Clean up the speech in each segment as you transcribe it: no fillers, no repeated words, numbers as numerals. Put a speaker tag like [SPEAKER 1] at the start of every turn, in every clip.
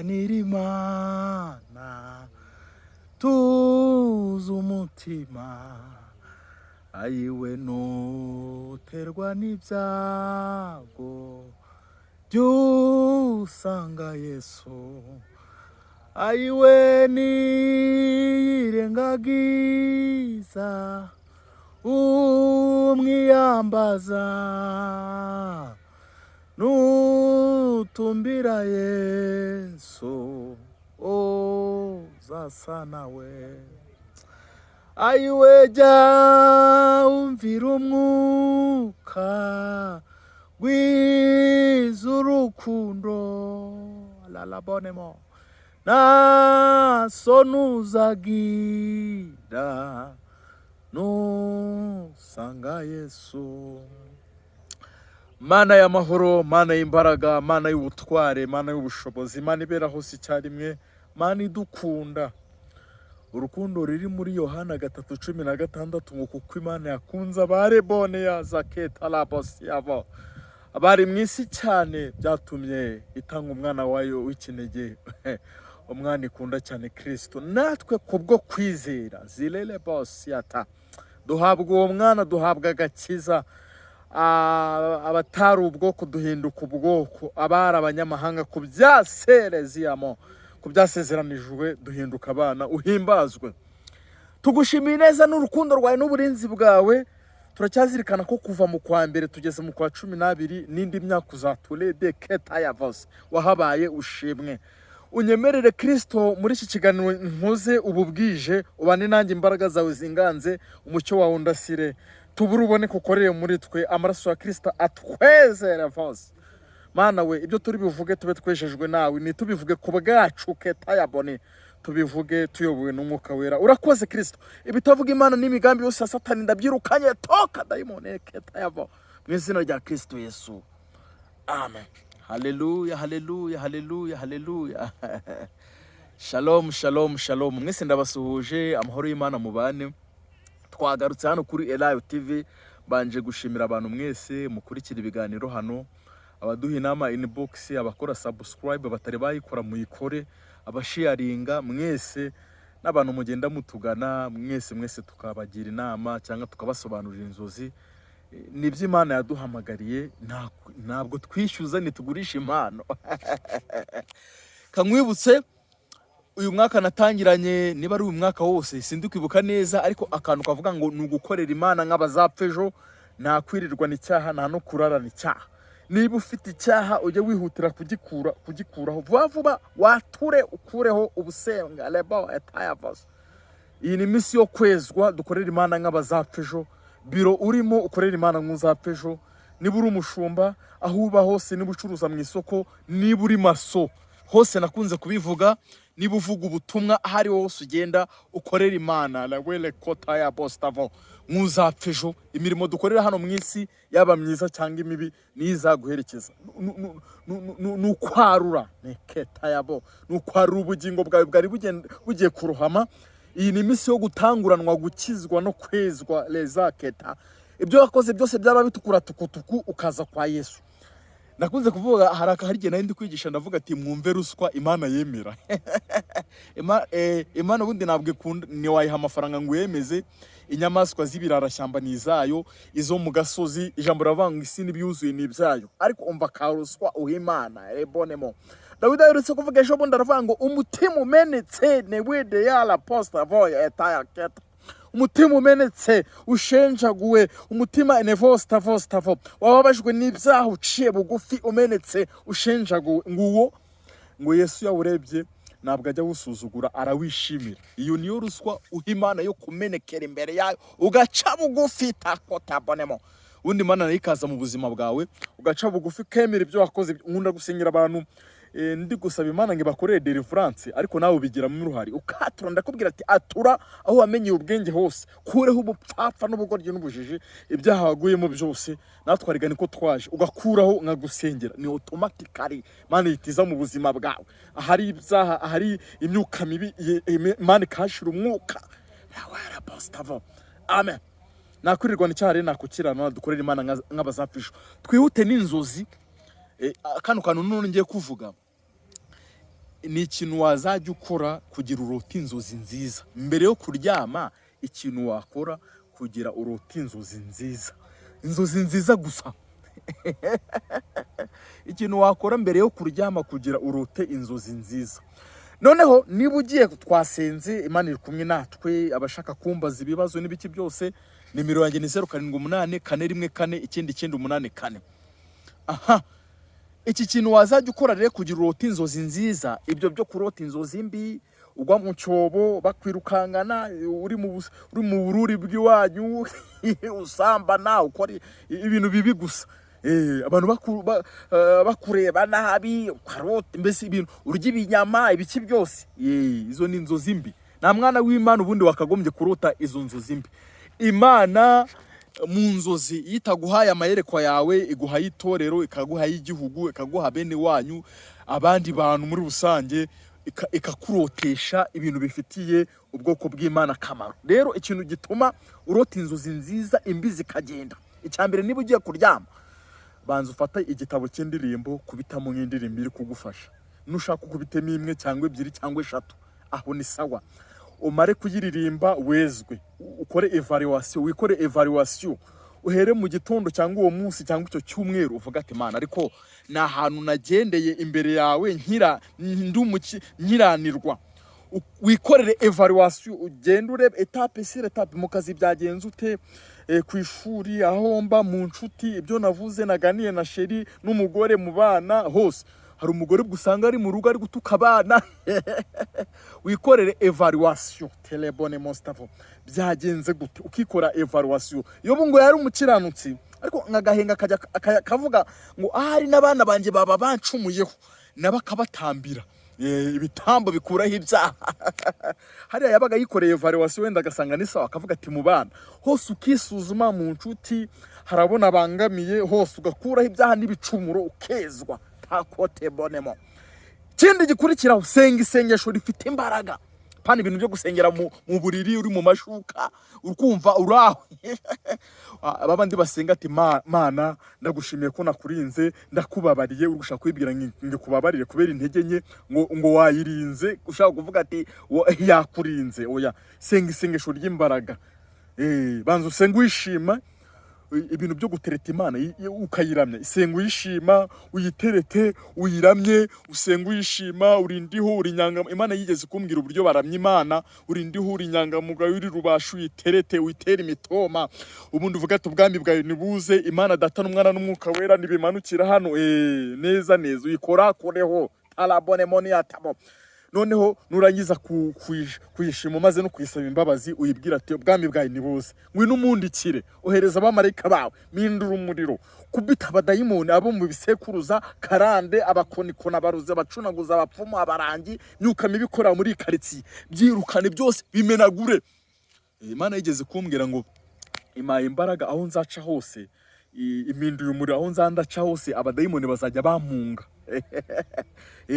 [SPEAKER 1] Sanganira Imana, tuza umutima. Ayiwe, nuterwa n'ibyago, jya Yesu. Ayiwe, niyirengagiza umwiyambaza, nutumbira Yesu uzasa nawe. Ayiwe, jya umvira umwuka gwiza urukundo lalabonemo, nta soni uzagira nusanga Yesu. Mana y'amahoro, Mana y'imbaraga, Mana y'ubutware, Mana y'ubushobozi, Mana ibera hose icyarimwe, Mana idukunda urukundo ruri muri Yohana 3:16 ngo kuko Imana yakunze abarebone yaza ketarabosiyabo abari mu isi cyane, byatumye itanga umwana wayo w'ikinege, umwana ikunda cyane, Kirisito. Natwe kubwo kwizera zirere bosiyata duhabwa uwo mwana, duhabwa agakiza. Abatari ubwoko duhinduka ubwoko, abari abanyamahanga ku byasereziyamo, ku byasezeranijwe duhinduka abana. Uhimbazwe, tugushimiye neza n'urukundo rwawe n'uburinzi bwawe. Turacyazirikana ko kuva mu kwa mbere tugeze mu kwa 12 n'indi myaka uzaturede ketayavose wahabaye. Ushimwe. Unyemerere Kirisito, muri iki kiganiro nkoze ubu bwije, ubane nanjye, imbaraga zawe zinganze, umucyo wawe undasire, tubure uboneke ukorere muri twe, amaraso ya Kirisito atwezere vose. Mana we, ibyo turi buvuge tube twejejwe nawe, ntitubivuge ku bwacu ketayabone, tubivuge tuyobowe n'Umwuka Wera. Urakoze Kirisito. Ibitavuga Imana n'imigambi yose ya Satani ndabyirukanye, toka dayimoni ketayavo, mu izina rya Kirisito Yesu, amen. Haleluya, haleluya, haleluya, haleluya. Shalom, shalom, shalom mwese, ndabasuhuje. Amahoro y'Imana mubane. Twagarutse hano kuri Elayo TV. Mbanje gushimira abantu mwese mukurikira ibiganiro hano, abaduha inama inbox, abakora subscribe, batari bayikora muyikore, abasharinga mwese, n'abantu mugenda mutugana mwese mwese, tukabagira inama cyangwa tukabasobanurira inzozi. Nibyo Imana yaduhamagariye. Ntabwo twishyuza, ntitugurisha impano. Kankwibutse uyu mwaka natangiranye, niba ari uyu mwaka wose sindi kwibuka neza, ariko akantu kavuga ngo ni ugukorera Imana nk'abazapfa ejo. Nta kwirirwana icyaha, nta no kurarana icyaha. Niba ufite icyaha, ujye wihutira kugikuraho vuba vuba, wature ukureho ubusembwa lebo etayavos. Iyi ni iminsi yo kwezwa, dukorera Imana nk'abazapfa ejo. Biro urimo, ukorera Imana nk'uzapfa ejo. Niba uri umushumba, aho uba hose, niba ucuruza mu isoko, niba uri maso hose, nakunze kubivuga, niba uvuga ubutumwa, aho ari ho hose ugenda, ukorera Imana lawele kota ya bostavo nk'uzapfa ejo. Imirimo dukorera hano mu isi, yaba myiza cyangwa imibi, niyo izaguherekeza. Ni ukwarura neketa yabo, ni ukwarura ubugingo bwawe bwari bugiye kurohama. Iyi ni iminsi yo gutanguranwa gukizwa no kwezwa lezaketa. Ibyo wakoze byose byaba bitukura tukutuku, ukaza kwa Yesu. Nakunze kuvuga, hari igihe nari ndi kwigisha, ndavuga ati mwumve ruswa Imana yemera. Imana ubundi ntabwo ikunda, ntiwayiha amafaranga ngo uyemeze. Inyamaswa z'ibirarashyamba ni izayo, izo mu gasozi. Ijambo riravuga ngo isi n'ibyuzuye ni ibyayo, ariko umva ka ruswa uha Imana rebonemo. Dawidi aherutse kuvuga ejo bundi, aravuga ngo umutima umenetse newede yala posta voya etaya keta, umutima umenetse ushenjaguwe, umutima enevosta vostavo wababajwe n'ibyaha, uciye bugufi, umenetse, ushenjaguwe, nguwo ngo Yesu yawurebye ntabwo ajya awusuzugura, arawishimira. Iyo niyo ruswa uha Imana, yo kumenekera imbere yayo, ugaca bugufi takotabonemo, ubundi Imana nayo ikaza mu buzima bwawe, ugaca bugufi, ukemera ibyo wakoze. Nkunda gusengera abantu, ndi gusaba Imana ngo ibakorere deliverance, ariko nawe ubigiramo uruhare, ukatura. Ndakubwira ati atura aho wamenyeye ubwenge hose, kureho ubupfapfa n'ubugoryi n'ubujiji, ibyaha waguyemo byose. Natwe arega niko twaje, ugakuraho nkagusengera, ni automatically Imana ihita iza mu buzima bwawe. Ahari ibyaha, ahari imyuka mibi, Imana ikahashira umwuka. Amen. Nakwirirwana icyaha rero nakukirana, dukorera Imana nk'abazapfa ejo. Twihute n'inzozi. Kano kantu none ngiye kuvuga. Ni ikintu wazajya ukora kugira urote inzozi nziza mbere yo kuryama. Ikintu wakora kugira urote inzozi nziza, inzozi nziza gusa, ikintu wakora mbere yo kuryama kugira urote inzozi nziza. Noneho niba ugiye, twasenze, Imana iri kumwe natwe. Abashaka kumbaza ibibazo n'ibiki byose, nimero yanjye ni 0784149984. Aha, iki kintu wazajya ukora rero kugira urote inzozi nziza, ibyo byo kurota inzozi mbi, ugwa mu cyobo bakwirukankana, uri mu bururi bw'iwanyu, usambana, ukora ibintu bibi gusa, abantu bakureba nabi, ukarota mbese ibintu urya ibinyama, ibiki byose. Izo ni inzozi mbi. Nta mwana w'Imana ubundi wakagombye kurota izo nzozi mbi. Imana mu nzozi iyo itaguhaye amayerekwa yawe, iguha itorero, ikaguha ay'igihugu, ikaguha bene wanyu, abandi bantu muri rusange, ikakurotesha ibintu bifitiye ubwoko bw'Imana akamaro. Rero ikintu gituma urota inzozi nziza, imbi zikagenda, icya mbere, niba ugiye kuryama, banza ufate igitabo cy'indirimbo, kubitamo nk'indirimbo iri kugufasha. Nushaka ukubitemo imwe cyangwa ebyiri cyangwa eshatu, aho ni sawa. Umare kuyiririmba, wezwe, ukore evaluation, wikore evaluation, uhere mu gitondo cyangwa uwo munsi cyangwa icyo cyumweru, uvuga ati: "Mana, ariko ni ahantu nagendeye imbere yawe nkira ndi nkiranirwa." Wikorere evaluation, ugende urebe étape sur étape: mu kazi byagenze ute, ku ishuri, aho mba, mu nshuti, ibyo navuze, naganiye na chéri n'umugore, mu bana hose. Hari umugore usanga ari mu rugo ari gutuka abana. Wikorere evaluation, telebone mostavo, byagenze gute? Ukikora evaluation. Iyo ngo yari umukiranutsi, ariko nk'agahenga kajya kavuga ngo ahari n'abana banjye baba bancumuyeho, nabo akabatambira ibitambo bikuraho ibyaha. Hariya yabaga yikoreye evaluation, wenda agasanga ni sawa, akavuga ati mu bana hose, ukisuzuma mu nshuti, harabona abangamiye hose, ugakuraho ibyaha n'ibicumuro, ukezwa takote bonemo. Ikindi gikurikiraho, senga isengesho rifite imbaraga. Pana ibintu byo gusengera mu buriri, uri mu mashuka, uri kumva uraho. Abandi basenga ati: "Mana, ndagushimiye ko nakurinze, ndakubabariye." Uri gushaka kwibwira ngo kubabarire kubera intege nke, ngo wayirinze, ushaka kuvuga ati yakurinze. Oya, senga isengesho ry'imbaraga. Banza usenge wishima. Ibintu byo gutereta Imana, ukayiramya, isenga uyishima, uyiterete, uyiramye, usenga uyishima: "Uri ndiho, uri nyanga." Imana yigeze kumbwira uburyo baramya Imana: "Uri ndiho, uri inyangamugayo, uri rubasha." Uyiterete, uyitere imitoma, ubundi uvuga ati: "Ubwami bwawe nibuze, Imana Data n'Umwana n'Umwuka Wera nibimanukira hano." Neza neza uyikorakoreho tarabone moni yatamo. Noneho nurangiza kuyishima, umaze no kuyisaba imbabazi, uyibwira ati: "Ubwami bwawe nibuze, ngwino umundikire, ohereza abamarayika bawe, mpindura umuriro, kubita abadayimoni, abo mu bisekuruza, karande, abakonikoni, abarozi, abacunaguza, abapfumu, abarangi, myuka mibi ikorera muri iyi karitsiye, byirukane byose, bimenagure." Imana yigeze kumbwira ngo impaye imbaraga, aho nzaca hose impinduye umuriro, aho nzandaca hose abadayimoni bazajya bampunga.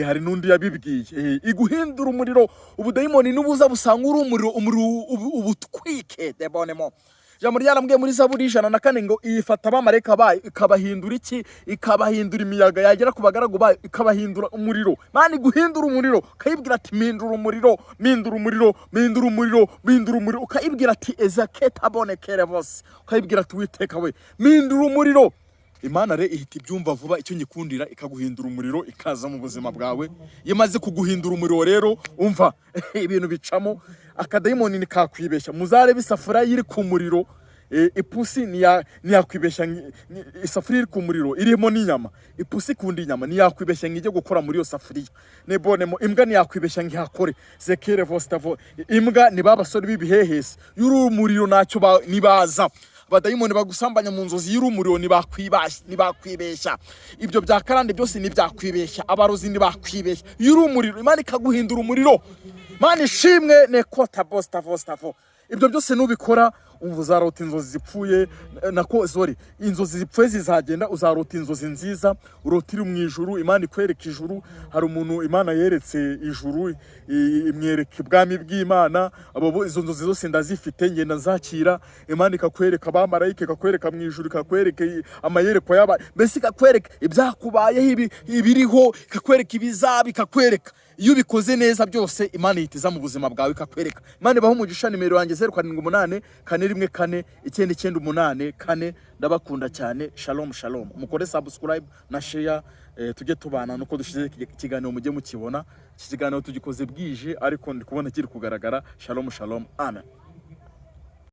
[SPEAKER 1] Hari n'undi yabibwiye. Iguhindura umuriro, ubudayimoni nubuza busanga uri umuriro, umuriro ubutwike debonemo. Ijambo ryarambwiye muri Zaburi 104 ngo ifata abamarayika bayo ikabahindura iki? Ikabahindura imiyaga, yagera ku bagaragu bayo ikabahindura umuriro. Mana iguhindura umuriro, ukayibwira ati: "Mpindura umuriro, mpindura umuriro, mpindura umuriro, mpindura umuriro." Ukayibwira ati ezaketa kerevose, ukayibwira ati: "Witeka we, mpindura umuriro." Imana rero ihita ibyumva vuba. Icyo nyikundira, ikaguhindura umuriro, ikaza mu buzima bwawe. Iyo imaze kuguhindura umuriro rero, umva, ibintu bicamo, akadayimoni ntikakwibeshya. Muzarebe isafuriya iri ku muriro, ipusi ntiyakwibeshya. Isafuriya iri ku muriro irimo n'inyama, ipusi ikunda inyama, ntiyakwibeshya ngo ijye gukora muri iyo safuriya nebonemo. Imbwa ntiyakwibeshya ngo ihakore zekere vositavo. Imbwa ni ba basore b'ibihehesi. Iyo uri umuriro ntacyo ntibaza. Abadayimoni bagusambanya mu nzozi, iyo uri umuriro ntibakwibeshya. Ibyo bya karande byose ntibyakwibeshya. Abarozi ntibakwibeshya iyo uri umuriro, Imana ikaguhindura umuriro. Imana ishimwe nekota bosita vositavo. Ibyo byose nubikora. Umva, uzarota inzozi zipfuye, nako sorry, inzozi zipfuye zizagenda, uzarota inzozi nziza, urota uri mu ijuru, Imana ikwereka ijuru. Hari umuntu Imana yeretse ijuru, imwereka ubwami bw'Imana. Izo nzozi zose ndazifite, ngenda nzakira. Imana ikakwereka abamarayika, ikakwereka mu ijuru, ikakwereka amayerekwa y'aba, mbese ikakwereka ibyakubayeho, ibiriho, ikakwereka ibizaba, ikakwereka. Iyo ubikoze neza byose, Imana ihita iza mu buzima bwawe ikakwereka. Imana ibahe umugisha. Nimero yanjye 0784149984. Ndabakunda cyane. Shalom shalom. Mukore subscribe na share, tujye tubana. Nuko dushize ikiganiro mujye mukibona. Iki kiganiro tugikoze bwije, ariko ndi kubona kiri kugaragara. Shalom shalom, amen.